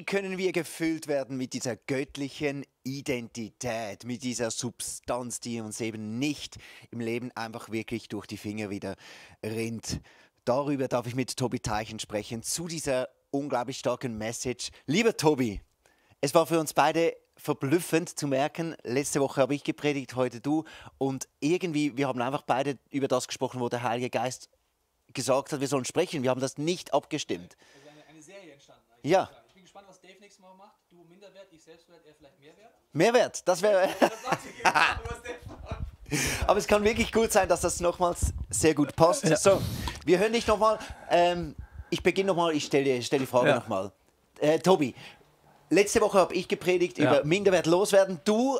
können wir gefüllt werden mit dieser göttlichen Identität, mit dieser Substanz, die uns eben nicht im Leben einfach wirklich durch die Finger wieder rinnt? Darüber darf ich mit Tobi Teichen sprechen, zu dieser unglaublich starken Message. Lieber Tobi, es war für uns beide verblüffend zu merken, letzte Woche habe ich gepredigt, heute du. Und irgendwie, wir haben einfach beide über das gesprochen, wo der Heilige Geist gesagt hat, wir sollen sprechen. Wir haben das nicht abgestimmt. Also eine Serie entstanden. Ja. Ich bin gespannt, was Dave nächstes Mal macht. Du Minderwert, ich Selbstwert, er vielleicht Mehrwert. Mehrwert, das wäre... Das sagt sie genau, was Dave macht. Aber es kann wirklich gut sein, dass das nochmals sehr gut passt. Ja. So, wir hören dich nochmal. Ich beginne nochmal, ich stelle die Frage Ja. nochmal. Tobi, letzte Woche habe ich gepredigt Ja. über Minderwert loswerden. Du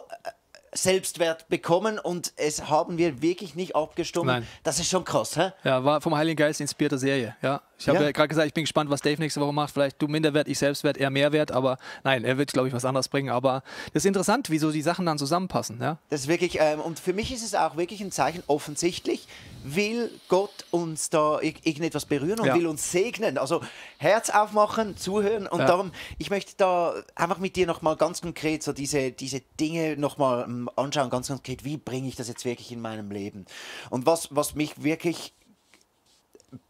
Selbstwert bekommen und es haben wir wirklich nicht abgestimmt. Nein. Das ist schon krass, hä? Ja, war vom Heiligen Geist inspirierte Serie. Ja. Ich habe Ja? ja gerade gesagt, ich bin gespannt, was Dave nächste Woche macht. Vielleicht du Minderwert, ich Selbstwert, er Mehrwert. Aber nein, er wird, glaube ich, was anderes bringen. Aber das ist interessant, wie so die Sachen dann zusammenpassen. Ja? Das ist wirklich, und für mich ist es auch wirklich ein Zeichen, offensichtlich will Gott uns da irgendetwas berühren und Ja. will uns segnen. Also Herz aufmachen, zuhören und Ja. darum, ich möchte da einfach mit dir nochmal ganz konkret so diese Dinge nochmal anschauen, ganz konkret, wie bringe ich das jetzt wirklich in meinem Leben? Und was mich wirklich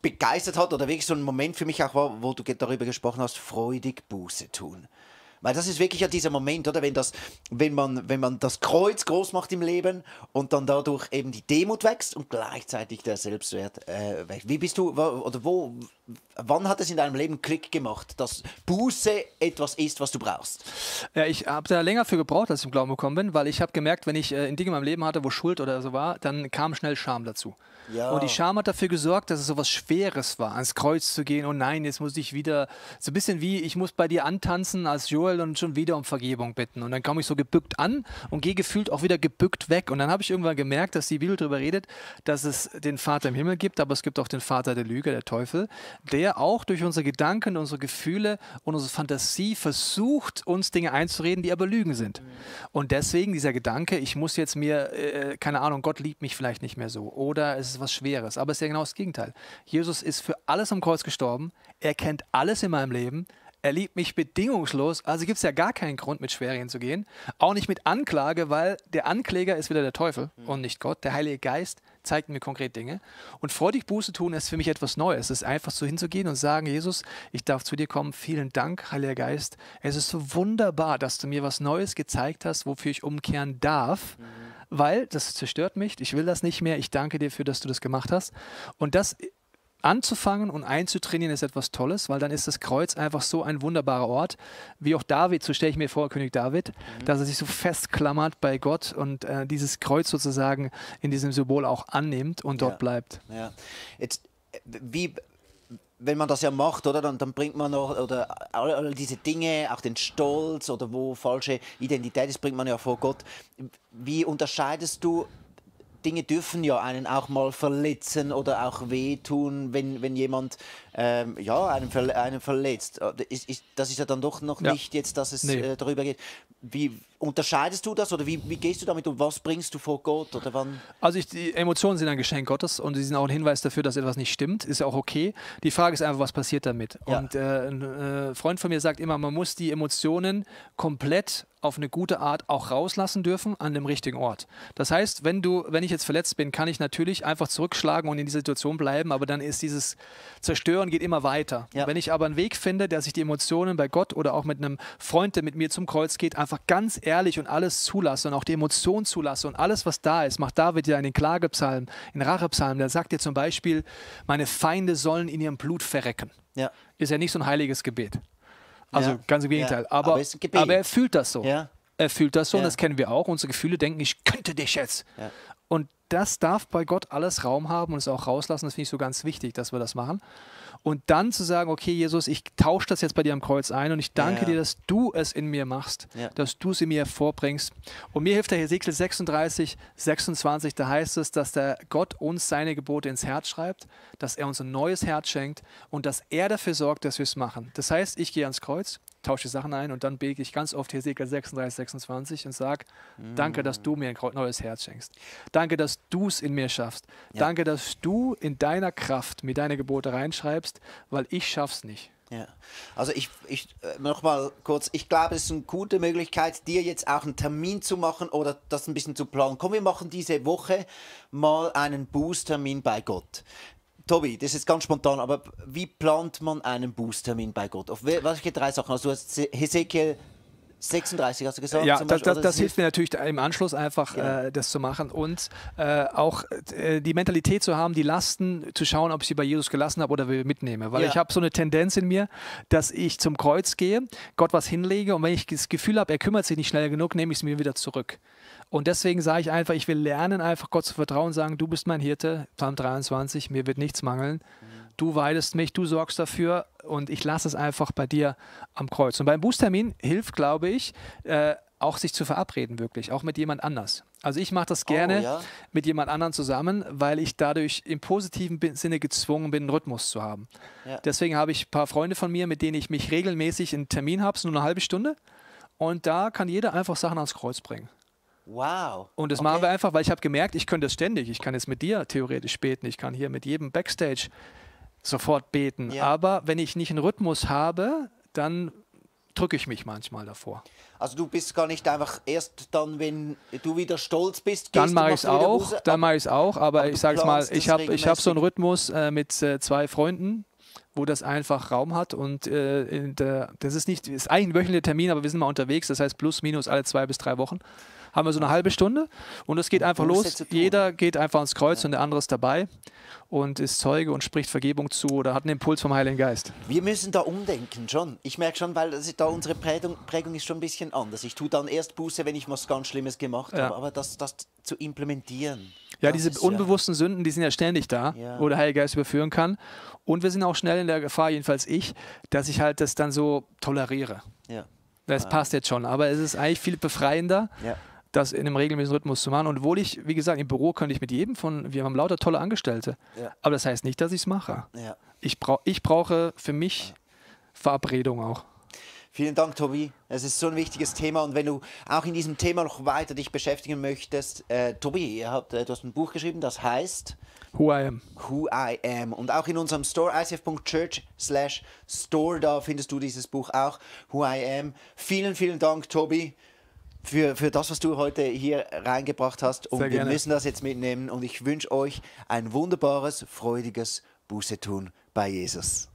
begeistert hat oder wirklich so ein Moment für mich auch war, wo du darüber gesprochen hast, freudig Buße tun. Weil das ist wirklich ja dieser Moment, oder? Wenn man das Kreuz groß macht im Leben und dann dadurch eben die Demut wächst und gleichzeitig der Selbstwert wächst. Wie bist du, oder wann hat es in deinem Leben Klick gemacht, dass Buße etwas ist, was du brauchst? Ja, ich habe da länger für gebraucht, als ich zum Glauben gekommen bin, weil ich habe gemerkt, wenn ich in Dinge in meinem Leben hatte, wo Schuld oder so war, dann kam schnell Scham dazu. Ja. Und die Scham hat dafür gesorgt, dass es so was Schweres war, ans Kreuz zu gehen. Oh nein, jetzt muss ich wieder, so ein bisschen wie, ich muss bei dir antanzen als Joel und schon wieder um Vergebung bitten. Und dann komme ich so gebückt an und gehe gefühlt auch wieder gebückt weg. Und dann habe ich irgendwann gemerkt, dass die Bibel darüber redet, dass es den Vater im Himmel gibt, aber es gibt auch den Vater der Lüge, der Teufel, der auch durch unsere Gedanken, unsere Gefühle und unsere Fantasie versucht, uns Dinge einzureden, die aber Lügen sind. Und deswegen dieser Gedanke, ich muss jetzt mir, keine Ahnung, Gott liebt mich vielleicht nicht mehr so oder es ist was Schweres, aber es ist ja genau das Gegenteil. Jesus ist für alles am Kreuz gestorben, er kennt alles in meinem Leben, er liebt mich bedingungslos, also gibt es ja gar keinen Grund, mit Schwerien zu gehen. Auch nicht mit Anklage, weil der Ankläger ist wieder der Teufel und nicht Gott. Der Heilige Geist zeigt mir konkret Dinge. Und freudig Buße tun ist für mich etwas Neues. Es ist einfach so hinzugehen und sagen, Jesus, ich darf zu dir kommen. Vielen Dank, Heiliger Geist. Es ist so wunderbar, dass du mir was Neues gezeigt hast, wofür ich umkehren darf. Weil das zerstört mich. Ich will das nicht mehr. Ich danke dir für, dass du das gemacht hast. Und das anzufangen und einzutrainieren ist etwas Tolles, weil dann ist das Kreuz einfach so ein wunderbarer Ort, wie auch David, so stelle ich mir vor, König David, dass er sich so festklammert bei Gott und dieses Kreuz sozusagen in diesem Symbol auch annimmt und dort bleibt. Ja. Jetzt, wenn man das ja macht, oder, dann bringt man noch, oder all diese Dinge, auch den Stolz oder wo falsche Identität ist, bringt man ja vor Gott. Wie unterscheidest du, Dinge dürfen ja einen auch mal verletzen oder auch wehtun, wenn jemand einen verletzt. Das ist ja dann doch noch nicht jetzt, dass es darüber geht. Wie unterscheidest du das oder wie gehst du damit um? Was bringst du vor Gott oder wann? Also die Emotionen sind ein Geschenk Gottes und sie sind auch ein Hinweis dafür, dass etwas nicht stimmt. Ist ja auch okay. Die Frage ist einfach, was passiert damit? Ja. Und ein Freund von mir sagt immer, man muss die Emotionen komplett auf eine gute Art auch rauslassen dürfen an dem richtigen Ort. Das heißt, wenn ich jetzt verletzt bin, kann ich natürlich einfach zurückschlagen und in dieser Situation bleiben, aber dann ist dieses Zerstören geht immer weiter. Ja. Wenn ich aber einen Weg finde, dass ich die Emotionen bei Gott oder auch mit einem Freund, der mit mir zum Kreuz geht, einfach ganz ehrlich und alles zulasse und auch die Emotionen zulasse und alles, was da ist, macht David ja in den Klagepsalmen, in Rachepsalmen, der sagt ja zum Beispiel, meine Feinde sollen in ihrem Blut verrecken. Ja. Ist ja nicht so ein heiliges Gebet. Also Ja. ganz im Gegenteil. Ja. Aber ist ein Gebet. er fühlt das so. Ja. Er fühlt das so und Ja. das kennen wir auch. Unsere Gefühle denken, ich könnte dich jetzt. Ja. Und das darf bei Gott alles Raum haben und es auch rauslassen. Das finde ich so ganz wichtig, dass wir das machen. Und dann zu sagen, okay, Jesus, ich tausche das jetzt bei dir am Kreuz ein und ich danke dir, dass du es in mir machst, dass du es in mir hervorbringst. Und mir hilft der Hesekiel 36, 26, da heißt es, dass der Gott uns seine Gebote ins Herz schreibt, dass er uns ein neues Herz schenkt und dass er dafür sorgt, dass wir es machen. Das heißt, ich gehe ans Kreuz, tausche die Sachen ein und dann bete ich ganz oft Hesekiel 36, 26 und sage, danke, dass du mir ein neues Herz schenkst. Danke, dass du es in mir schaffst. Danke, dass du in deiner Kraft mir deine Gebote reinschreibst, weil ich schaff's nicht. Ja. Also ich noch mal kurz, ich glaube, es ist eine gute Möglichkeit, dir jetzt auch einen Termin zu machen oder das ein bisschen zu planen. Komm, wir machen diese Woche mal einen Bußtermin bei Gott. Tobi, das ist ganz spontan, aber wie plant man einen Bußtermin bei Gott? Auf welche 3 Sachen? Also du hast Hesekiel 36, hast du gesagt? Ja, zum Beispiel, oder das hilft mir natürlich im Anschluss einfach, das zu machen und auch die Mentalität zu haben, die Lasten zu schauen, ob ich sie bei Jesus gelassen habe oder mitnehme. Weil Ja. ich habe so eine Tendenz in mir, dass ich zum Kreuz gehe, Gott was hinlege und wenn ich das Gefühl habe, er kümmert sich nicht schnell genug, nehme ich es mir wieder zurück. Und deswegen sage ich einfach, ich will lernen, einfach Gott zu vertrauen, sagen, du bist mein Hirte, Psalm 23, mir wird nichts mangeln. Du weidest mich, du sorgst dafür und ich lasse es einfach bei dir am Kreuz. Und beim Bußtermin hilft, glaube ich, auch sich zu verabreden, wirklich, auch mit jemand anders. Also ich mache das gerne mit jemand anderem zusammen, weil ich dadurch im positiven Sinne gezwungen bin, einen Rhythmus zu haben. Ja. Deswegen habe ich ein paar Freunde von mir, mit denen ich mich regelmäßig einen Termin habe, nur eine halbe Stunde. Und da kann jeder einfach Sachen ans Kreuz bringen. Wow. Und das machen wir einfach, weil ich habe gemerkt, ich könnte das ständig. Ich kann jetzt mit dir theoretisch beten, ich kann hier mit jedem Backstage sofort beten. Ja. Aber wenn ich nicht einen Rhythmus habe, dann drücke ich mich manchmal davor. Also du bist gar nicht einfach erst dann, wenn du wieder stolz bist, Dann gehst mache du, ich es machst du wieder auch, Buße? dann mache ich es auch. Aber du ich sage es mal, planst ich das habe so einen regelmäßig? Rhythmus mit 2 Freunden, wo das einfach Raum hat und das ist eigentlich ein wöchentlicher Termin, aber wir sind mal unterwegs, das heißt plus minus alle 2 bis 3 Wochen haben wir so eine halbe Stunde und es geht einfach Buße los, zu tun. jeder geht einfach ans Kreuz und der andere ist dabei und ist Zeuge und spricht Vergebung zu oder hat einen Impuls vom Heiligen Geist. Wir müssen da umdenken schon. Ich merke schon, weil das ist da unsere Prägung ist schon ein bisschen anders. Ich tue dann erst Buße, wenn ich was ganz Schlimmes gemacht habe, aber das zu implementieren. Ja, das diese ist unbewussten Sünden, die sind ja ständig da, Ja. wo der Heilige Geist überführen kann. Und wir sind auch schnell in der Gefahr, jedenfalls ich, dass ich halt das dann so toleriere. Ja. Das passt jetzt schon, aber es ist eigentlich viel befreiender, Ja. das in einem regelmäßigen Rhythmus zu machen. Und obwohl ich, wie gesagt, im Büro könnte ich mit jedem wir haben lauter tolle Angestellte, Ja. aber das heißt nicht, dass ich es mache. Ja. Ich brauche für mich Verabredung auch. Vielen Dank, Tobi. Es ist so ein wichtiges Thema und wenn du auch in diesem Thema noch weiter dich beschäftigen möchtest, Tobi, du hast ein Buch geschrieben, das heißt Who I Am. Who I Am. Und auch in unserem Store, icf.church/store, da findest du dieses Buch auch, Who I Am. Vielen, vielen Dank, Tobi, für das, was du heute hier reingebracht hast. Und Sehr wir gerne. müssen das jetzt mitnehmen. Und ich wünsche euch ein wunderbares, freudiges Bußetun bei Jesus.